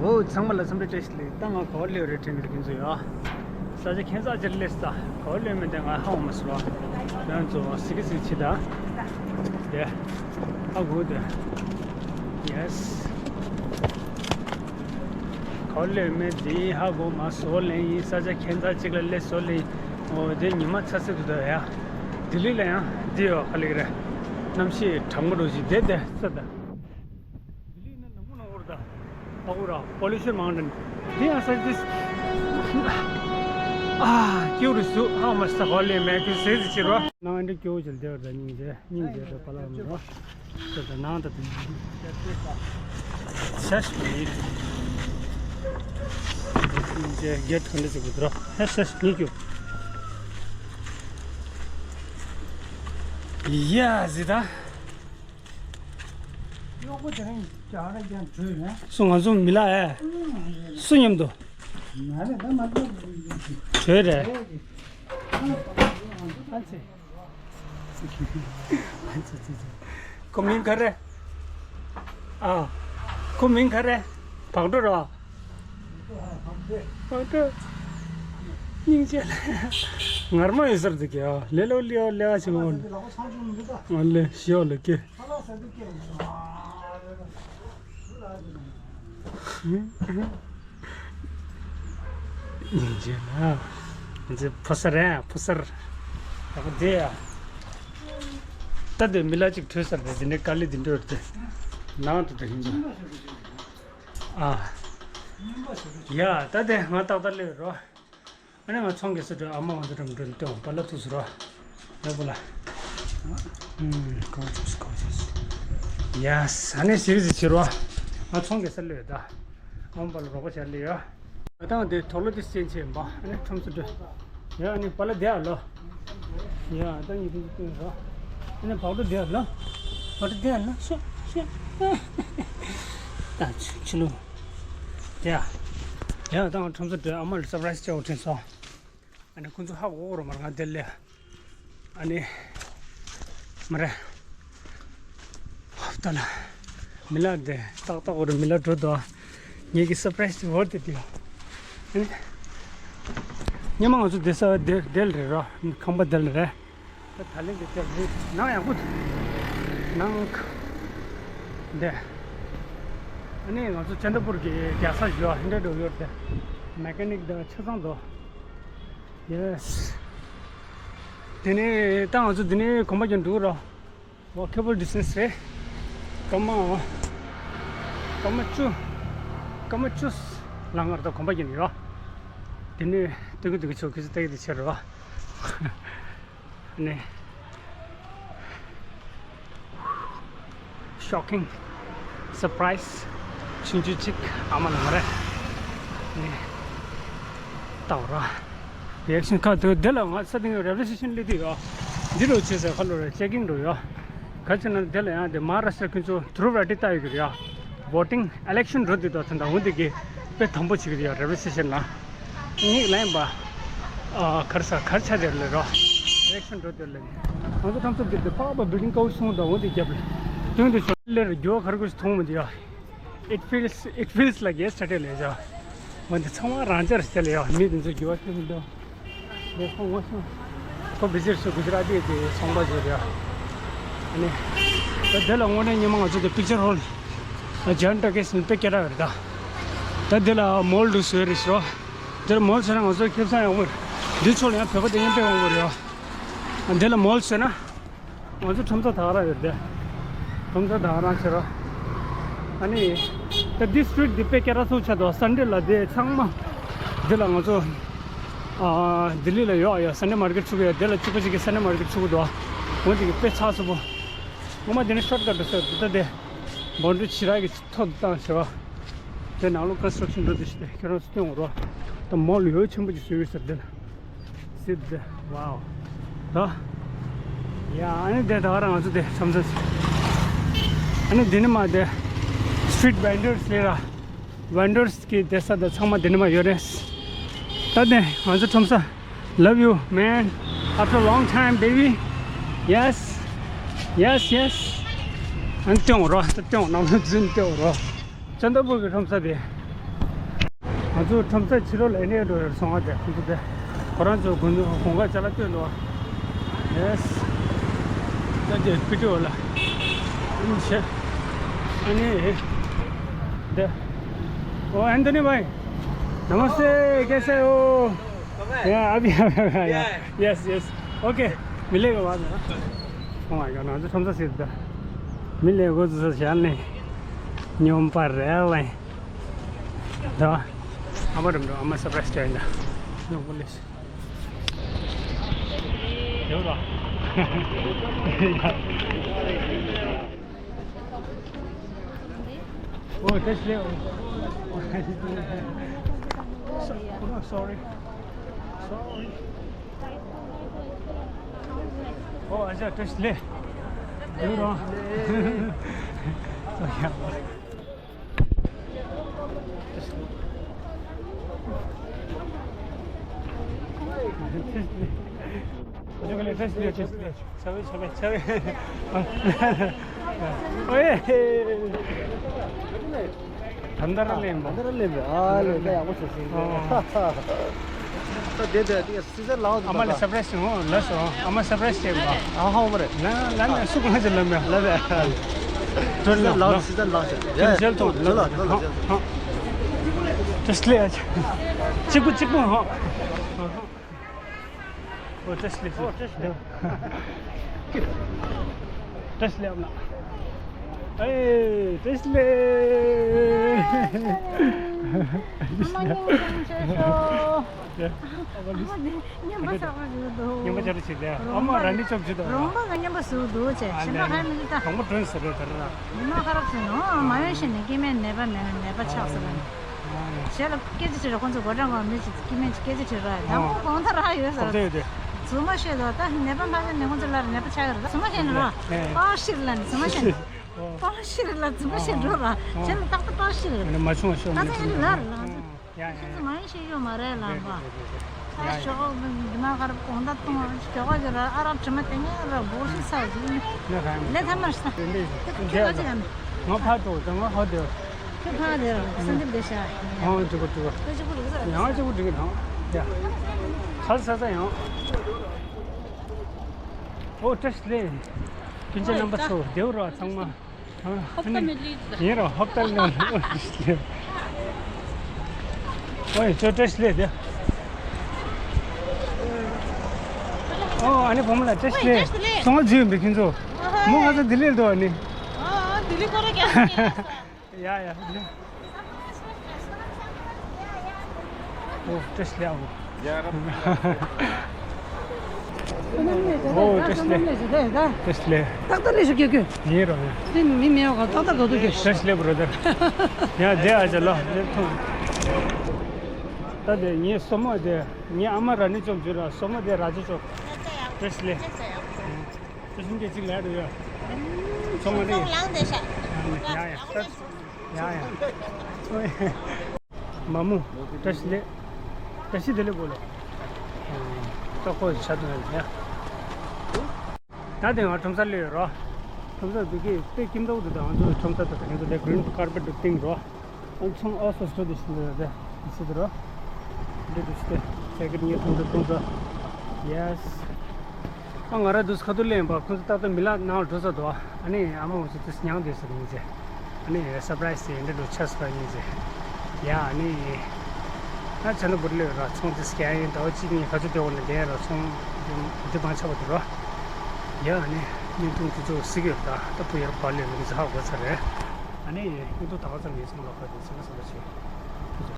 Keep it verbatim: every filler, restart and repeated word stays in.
འོ་ཚང་མ་ལ་འཚམས་འདྲི་བཀྲ་ཤིས་བདེ་ལེགས། ད་ང་ག་པར་སླེབས་རེད་དྲན་གྱི་རེད་ཁྱེད་ཚོ་ཡ། ས་ཆ་ཁྱད་མཚར་ཅིག་སླེབས་ས། ག་པར་སླེབས་མིན་དེ་ང་ཧ་གོ་མ་སོང་བ། ཁྱེད་ཚོ་གཟིགས་གཟིགས་བྱེད་ད། དེ། ཧ་གོ་དེ། ཡེས། ག་པར་སླེབས་མིན་དེ་ཧ་གོ་མ་སོང་ལེ་ཡིན། ས་ཆ་ཁྱད་མཚར་ཅིག་ལ་སླེབས་སོང་ལེ་ཡིན། འོ་དེ་ཉི་མ་ཚ་ཚ་འདུག་ད་ཡ། ལྡི་ལི་ལ་ཡང་འདི་ཡོད་ག་ལེ་གི་རེད། གནམ་གཤིས་གྲང་མོ་འདྲ་ཞིག་དེ་དེ་ས་ད། ལྡི་ལི་ནང་ལ་མུ་ནང་འོར་ད། ཨ་ཁུ་ར་པོ་ལུ་ཤན་མང་དྲན། འདི་ཡང་ས་འདི། ཨ་ཀྱུ་རུ་སུ་ཧ་མ་ས་ཧོ་ལེ་མེ་ཀྱུ་སེ་ཟི་ཆི་རོ། ནང་འདི་ཀྱུ་ཅིལ་དེ་བར་ད་སྙིང་རྗེ་སྙིང་རྗེ་དེ་པ་ལ་མི་རོ། དེ་ད་ནང་ད་དེ། ཤ་ཤ་མི། སྙིང་རྗེ་གེ་ཊི་ག་འདྲ་ཅིག་བུད་རོ། ཧེ་ཤ་ཤ་མི་ཀྱུ། ཡ་ཟི་ད། གཡོག་པོ་དེ་རིང་རྒྱ་གར་རྒྱ་བྲོས་ནས། སུ་ང་ཚོ་མི་ལ་ཨེ། སུ་མཉམ་དུ། ང་རེ་ད་མ་གཏོགས། བྲོས་རེད། ཨ་ཙི། ཨ་ཙི་ཙི་ཙི། ཁོ་མིང་ག་རེ། ཨ། ཁོ་མིང་ག་རེ། བག་གྲོ་ར། སྙིང་རྗེ་ལ། ངར་མ་ཡོད་སར་འདུག་གི་ཨ། ལེ་ལོ་ལེ་ལོ་ལེ་ཨ་ཆི་མོ། ཨ་ལེ་ཞི་ཡོ་ལེ་ཀེ། སྙིང་རྗེ་ལ། འདི་ཕོ་སར་རེད་ཕོ་སར། ད་ག་དེ་ཡ། ད་དེ་མི་ལ་ཅིག་བྲོས་སར་རེད། འདི་ནས་དཀའ་ལས་འདི་འདྲ་རེད་དེ། ནང་དུ་དེ་ཡིན་འདུག་ཨ། ཡ་ད་དེ་ང་ཏག་ཏག་སླེབས་རོ། ཨ་ནི་ང་ཚོང་གི་སུ་འགྲོ་ཨ་མ་ང་ཚོ་འགྲོ་འགྲོ་འདོན་པ་ལ་ཐུག་སུ་རོ། ཡ་བུ་ལ། ཨུམ། གོ་ཅོས་གོ་ཅོས། ཡ་ས་ནས་ཞིག་ཟིག་བྱེད་རོ། ང་ཚོང་གི་སུ་ལོས་ད། ཨ་མ་པ་ལ་རོགས་པ་བྱ་ལེ་ཡ། ང་དང་དེ་དོག་ལོ་དེ་སེམས་ཆེ་འབའ་ཨ་ནི་ཁྲོམ་སུ་འགྲོ། ཡ་ཨ་ནི་པ་ལ་དེ་ཨ་ལོ། ཡ་ད་ཉི་ཐུན་སྟོན་རོ། ཨ་ནི་བག་དྲོ་དེ་ཨ་ལོ། བག་དྲོ་དེ་ཨ་ལོ་ཤོ་ཤོ། ད་ཆུ་ཆུ་ལུ། དེ་ཨ། ཡ་ད་ང་ཁྲོམ་སུ་འགྲོ་ཨ་མ་ལ་སར་པ་རའི་སི་ཅོ་དྲན་སོང་། ཨ་ནི་ཁོང་ཚོ་ཧ་གོ་གོ་རོ་མར་ང་དེ་ལས། ཨ་ནི་མ་རེད། ཧབ་ཏ་ལ་མི་ལ་དེ་ཏག་ཏག་གོ་རོ་མི་ལ་འགྲོ་དོ། ངེད་ཀྱི་སར་པ་རའི་སི་དེ་བོར་དེ་དེ། ཨ་ནི་ཉི་མ་ང་ཚོ་དེ་ས་དེ་དེ་ལ་རེད་རོ། ཁང་པ་དེ་ལ་རེད། ད་ད་ལན་དེ་དེ་ལ་རེད་ནང་ཡག་པོ་འདུག་ནང་དེ། ཨ་ནི་ང་ཚོ་ཅན་དྲ་པུར་གྱི་རྒྱལ་ས་ཞུ་བ་ཧིན་དྲ་འགྲོ་ཡོད་དེ། མེ་ཀ་ནིག་དང་ཆ་ཚང་དོ། ཡེས། དེ་ནས་ད་ང་ཚོ་འདི་ནས་གོམ་པ་རྒྱག་འགྲོ་རོ། ཝོ་ཀེ་བལ་ཌི་སི་ཊེན་སི་རེད། སྐར་མ། སྐར་མ་བཅུ། སྐར་མ་བཅུ། ལ་ངར་ད་གོམ་པ་རྒྱག་ནི་རོ། དེ་ནས་སྟོན་གི་འདུག་གི་ཆོག་གི་ཚོད་ལྟ་གི་འདུག་ཆེ་རོ། ནས། ཤོག་ཀིང་། སར་པ་རའི་སི་ཆུང་ཆུང་ཅིག་ཨ་མ་ལ་མ་རེད། ནས། ལྟ་བ་ར། རི་ཨེག་ཤན་ཁ་དུ་དེ་ལ་ང་ས་སྟེང་རེ་ལ་ཝེ་སི་ཊེ་ཤན་སླེབས་དུས་ཡོད། འདི་རུ་ཆེ་ས་ཁ་ལོ་རེ་ཅེག་ཀིང་འགྲོ་ཡོད། ག་ཅི་ན་དེ་ལ་ཡང་དེ་མ་ཧཱ་རཱ་ཤྲ་ཁྱོད་ཚོ་དུ་རུ་ར་ཏི་ལྟ་ཡོད་ཀྱི་རེད་ཡ། བོ་ཊིང་ཨི་ལེག་ཤན་འགྲོ་དུས་དོ་ད་ད་འོ་དེ་གི་དཔེ་དམ་པོ་བྱེད་ཀྱི་རེད་ཡ་རེ་ལ་ཝེ་སི་ཊེ་ཤན་ལ། ངེད་ལན་པ། ཨ་གར་ས་གར་ཆ་དེར་ལེ་རོ། ཨི་ལེག་ཤན་འགྲོ་དེར་ལེ། ང་ཚོ་ཐམས་ཅད་དེ་དེ་པགས་པ་བིལ་ཌིང་ཀའུ་སོང་ད་འོ་དེ་རྒྱབ་ལེ། དོན་དུ་ཤོར་ལེར་རྒྱུ་བ་གར་དགོས་སུ་མཐོང་མི་འདུག་ཡ། It feels, it feels like yesterday ལས་བྱ། འོན་ཏེ་ཚང་མ་རང་ཅར་བྱས་ལ་ཡ་མི་དེ་ཚོ་རྒྱུ་བ་ཁྱོད་མི་འདུག་ལས་ཁོ་ངོ་སོང་། ཁོ་བི་ཟིར་སུ་གུ་ཇི་ར་ཏི་དེ་ཚོང་པ་བཟོས་རེད་ཨ། ཨ་ནི། ད་དེ་ལ་དངོས་གནས་ཉི་མ་ང་ཚོ་དེ་པིག་ཅར་ཧོལ། ཇན་ཊ་ཀེ་སི་ནི་དཔེ་སྐད་གྲགས་རེད་ད། ད་དེ་ལ་མོལ་དུ་བཟོས་རེད་ཤོ། དེ་ལ་མོལ་བཟོས་ན་ང་ཚོ་ཁེ་བཟང་ཡོང་གི་རེད། འདི་ཚོ་ལ་ཡང་བོད་པ་དེ་ཡང་དཔེ་ཡོང་གི་རེད་ཨ། དེ་ལ་མོལ་བཟོས་ན། ང་ཚོ་ཁྲོམ་ས་ད་ག་རང་ཡོད་དེ། ཁྲོམ་ས་ད་ག་རང་བྱེད་རོགས། ཨ་ནི། ད་འདི་སི་ཊི་རིཊ་འདི་དཔེ་སྐད་གྲགས་ཚུགས་ཆགས་འདུག་སན་ཌེ་ལ་དེ་ཚང་མ། འདི་ལ་ང་ཚོ། ཨ། ལྡི་ལི་ལ་ཡོད་ཡོད་སན་ཌེ་མར་ཀེཊ་ཚུགས་ཡོད་དེ་ལ་གཅིག་པ་གཅིག་གི་སན་ཌེ་མར་ཀེཊ་ཚུགས་འདུག་འོ་དེ་གི་དཔེ་ཚགས་ཚུད་པོ། ངོ་མ་དེ་ནི་ཤོར་ཀ་ཊ་འགྲོ་ས་འདི་ལྟ་དེ། བོན་ཌི་རི་ཕྱི་ར་གི་ཐོག་ཏུ་བཏང་བྱས་པ། དེ་ནང་ལོགས་ཀོན་སི་ཊྲག་ཤན་འགྲོ་དུས་ཤིག་དེ་ཁྱེད་རང་ཚོ་སྟོན་འོང་རོགས། ད་མོལ་ཡོད་ཆེན་པོ་ཅིག་བཟོས་ཡོད་ཟེར་དེ་ལ། སི་དེ་ཝའོ། ད། ཡ་ཨ་ནི་དེ་ད་ག་རང་ང་ཚོ་དེ་ཁྲོམ་ས་ཟེར། ཨ་ནི་དེ་ནི་མ་དེ། སི་ཊི་རིཊ་བེན་ཌར་སི་ལས་ར། བེན་ཌར་སི་གི་དེ་ས་དེ་ཚང་མ་དེ་ནི་མ་ཡོད་རེད། ད་དེ་ང་ཚོ་ཁྲོམ་ས། Love you, man. After a long time, baby. Yes. Yes, yes. ཨ་ནི་སྟོན་འོང་རོགས། ད་སྟོན་འོང་། ནང་ལོགས་འཛུལ་སྟོན་འོང་རོགས། ཅན་དྲ་པུར་གྱི་ཁྲོམ་ས་དེ། ང་ཚོ་ཁྲོམ་ས་ཕྱི་རོལ་ལ་ཨེ་ནས་འགྲོ་ཡོད་སོང་བ་དེ་ཁོང་ཚོ་དེ་ཁོ་རང་ཚོ་དགུན་དགུན་ཁ་ཅ་ལག་སྟོན་འདུག་བ། ཡེས། ད་དེ་བི་ཌི་ཡོ་ལ་ཨིན་ཆེ། ཨ་ནི་དེ། ཨོ་ཨན་ཐོ་ནི་བྷའི། नमस्ते, कैसे हो? या, अभी, अभी, अभी, या। Yes, yes. ओके, मिलेगा बाद में। Oh my God, ང་ཚོ་ཁྲོམ་ས་ཟེར་ད། མི་ལས་འགོ་ཚུགས་ས་ཞལ་ནས་སྙོམས་པ་རེད་ལ། ད། ཨ་མ་རེད་འགྲོ། ཨ་མ་སར་པ་རའི་སི་བྱས་ཡིན་ད། ནོ་པོ་ལིས། ཡོད་ར། Oh, that's Leo. So- oh, sorry. Sorry. Oh, I said that's Leo. You're wrong. Oh, yeah. ད་ལྟ་ར་ལེན་པ། ད་ལྟ་ར་ལེན་པ། ཨ་ལེ་ད་ཡག་པོ་བྱས་སོང་། ད་དེ་དེ་དེ་སི་ཟར་ལའོ། ཨ་མ་ལ་སར་པ་རའི་སི་བྱུང་ལ་སོང་། ཨ་མ་སར་པ་རའི་སི་བྱས་པ། ཨ་ཧོ་མ་རེད། ལ་ལ་ལ་སུ་གང་ཅི་ལ་མེ་ལ་མེ། ད་ལ་སི་ཟར་ལའོ། སི་ཟར་ལའོ་ཟེར། ཡ་ཇེལ་ཐོང་ལ་ལ་ལ་ལ་ཇེལ་ཐོང་། ཏེས་ལེ། གཅིག་པུ་གཅིག་པུ་ཧོ། ཨོ་ཏེས་ལེ། ཨོ་ཏེས་ལེ། ཏེས་ལེ་ཨམ་ན། ཨེ་ཏེས་ལེ། ཨ་མ་ཉིན་མོ་བཟང་བྱོས་ཤོག་ཨ་མ་ནི་ཉམས་པ་ཆགས་པ་ཞིག་འདུག་ཉམས་པ་ཆགས་པ་ཞིག་ལས། ཨ་མ་རང་ནི་ཅོབ་ཅི་དང་། རོང་པ་ལ་ཉམས་པ་ཟུག་འདུག་ཅེས་ཞིམ་པ་ཁ་མི་འདུག་ད། རོང་པ་སྒྲོན་ཟེར་རོ་དེ་ར། ཉི་མ་ཁ་རབ་ཟེར་ནོ། མ་ཡོང་ཤེས་ནས་སྐྱེ་དམན་ནད་པ་མེད་ན་ནད་པ་ཆགས་ཟེར་བ་ནི། ཞལ་ལ་སྐད་ཆ་དྲིས་ར་ཁོང་ཚོ་སྒོ་འགྲམ་གང་མི་ཅིག་སྐྱེ་དམན་ཅིག་སྐད་ཆ་དྲིས་ར་ད་ཁོང་གོང་ཐ་ར་ཡོད་ཟེར། རྫུན་མ་བཤད་དོ་ད་ནད་པ་ཕ་ཚན་ནས་ཁོང་ཚོ་ལ་ནད་པ་ཆགས་ཡོད་ར་ད་རྫུན་མ་བཤད་ནི་ར། པ་ཤིར་ལ་ནི་རྫུན་མ་བཤད་ནི། པ་ཤིར་ལ་རྫུན་མ་བཤད་འགྲོ་ར་ཞལ་ལ་ཏག་ཏག་པ་ཤིར། ང་ནི་མ་བྱུང་བ་ཤོག་ད་ནི་ཚེ་ཡིན་ལ་ར་ལ། ཡ་ཡ། ཁྱེད་ཚོ་མ་ཡིན་ཤེས་ཡོད་མ་རེད་ལམ་པ། རེད་རེད་རེད་རེད། ད་ཡ་ཡ། ཞོགས་འདི་མ་ཁར་གོང་ད་གཏོང་ཞོགས་ཀྱི་ར་ཨ་རག་དྲི་མ་དེ་ངས་ར་སྦོ་ཤི་ས་ཞིག་ནི། ལས་ཁ་ཡིན། ལས་ཐ་མར་ས། དེ་འདྲས་ཞིག་ཁྱོད་ཁྱོད་ཁ་ཅིག་ཡང་། ང་ཕར་འགྲོ་ད་ང་ཧོ་དེ། ཁྱོད་ཕར་དེ་ར་སེམས་འདེབས་བསྡད་ཤག་ཧོ་འགྲིག་གོ་འགྲིག་གོ། ཁྱོད་གཅིག་པུ་རིག་ས་རེད། ཡང་གཅིག་པུ་འགྲིག་གི་དང་། ཡ། ཚར་ཚར་ཚར་ཡང་། ཨོ་བཀྲ་ཤིས་བདེ་ལེགས། སྐྱོན་ཆ་རྣམ་པ་ཚོ་བདེ་པོ་ར་ཚང་མ། ཧབ་ཏ་མེ་ལི། ཡིན་རོ་ཧབ་ཏ་ལ། ཨོ་ཡ་ཁྱོད་བཀྲ་ཤིས་བདེ་ལེགས། ཨོ་ཨ་ནི་བུ་མོ་ལ་བཀྲ་ཤིས་བདེ་ལེགས། སོང་ང་འཛུལ་ཡིན་པས་ཁྱོད་ཚོ། མོ་ང་ཚོ་ལྡི་ལིར་འདུག་ཨ་ནི། ཨ་ལྡི་ལི་སྐོར་ར་རྒྱག་ཡ་ཡ། ཨོ་བཀྲ་ཤིས་བདེ་ལེགས། ཨོ་བཀྲ་ཤིས་བདེ་ལེགས། བཀྲ་ཤིས་བདེ་ལེགས། ཏག་ཏག་ལས་ཞུ་རྒྱུ་རྒྱུ། ཡིན་རོ་ཡིན། དེ་མི་མེད་པ་ཏག་ཏག་ག་དུ་རྒྱུ། བཀྲ་ཤིས་བདེ་ལེགས་བུ་རོ་དར། ཡ་བདེ་ཨ་ཅག་ལོ་བདེ་ཐུང་། ད་དེ་ངའི་སྲུ་མོ་དེ་ངའི་ཨ་མ་ར་ནི་ཅོབ་འཇུ་ར་སྲུ་མོ་དེ་ར་ཅི་ཅོབ། བཀྲ་ཤིས་བདེ་ལེགས། ཅི་ཞིམ་གྱི་ཅིག་ལས་འགྲོ་ཡོད། ཚོང་མ་ནི། ཚོང་ལངས་བསྡད་ཤག་ཡ་ཡ། ཡ་ཡ། མ་མོ། བཀྲ་ཤིས་བདེ་ལེགས། བཀྲ་ཤིས་བདེ་ལེགས་བོ་ལེ། ཏོག་ཁོ་ཆ་དུ་ཡ། ད་དེ་ང་ཁྲོམ་སར་སླེབས་ཡོད་རོ། ཁྲོམ་སར་འདུག་གི་དཔེ་སྐྱིད་མདོག་འདུག་ད་ང་ཚོ་ཁྲོམ་སར་དུ་ད་ང་ཚོ་དེ་གྲིན་ཀར་པེ་ཊི་འདུག་བཏིང་རོ། ཨ་ཚོང་ཨ་སོ་སོ་དེ་ཤིན་ཏུ་རེད་དེ་ཤི་དུ་རོ། འདི་དུ་ཤི་དེ་ཟས་ཀྱི་ངའི་ཁྲོམ་སར་གཏོང་ས། ཡེས། ཨ་ང་ར་དུས་ཁ་ཐུག་ལེན་པ་ཁོང་ཚོ་ཏག་ཏག་མི་ལ་ནང་ལ་འགྲོ་ས་འདུག་ཨ་ནི་ཨ་མ་འོ་ཚོ་དུས་མྱང་དུས་སུ་ཉིན་ཚེ། ཨ་ནི་སར་པ་རའི་སི་དེ་འདྲ་འགྲོ་ཆགས་སུ་ཉིན་ཚེ། ཡ་ཨ་ནི། ཨ་ཆ་ན་བུར་ལེ་ར་ཚོང་དུས་སྐྱ་ཡིན་ཟླ་བ་གཅིག་གཉིས་ཁ་ཚུ་དེ་འོ་ནི་དེ་ར་ཚོང་འདི་མང་ཆགས་པ་འདུག་ར། ཡ་ཨ་ནི་བརྙན་ཐུང་དུས་ཚོད་སི་གི་ར་ད་བུ་ཡར་བ་ལེ་རུང་ཚ་ཧ་གོ་ཚ་རེད། ཨ་ནི་བརྙན་ཐུང་ད་ག་ཚ་ངེས་སོང་ལ་ཁ་དུས་ཚ་ན་སོང་ལ་ཆེ།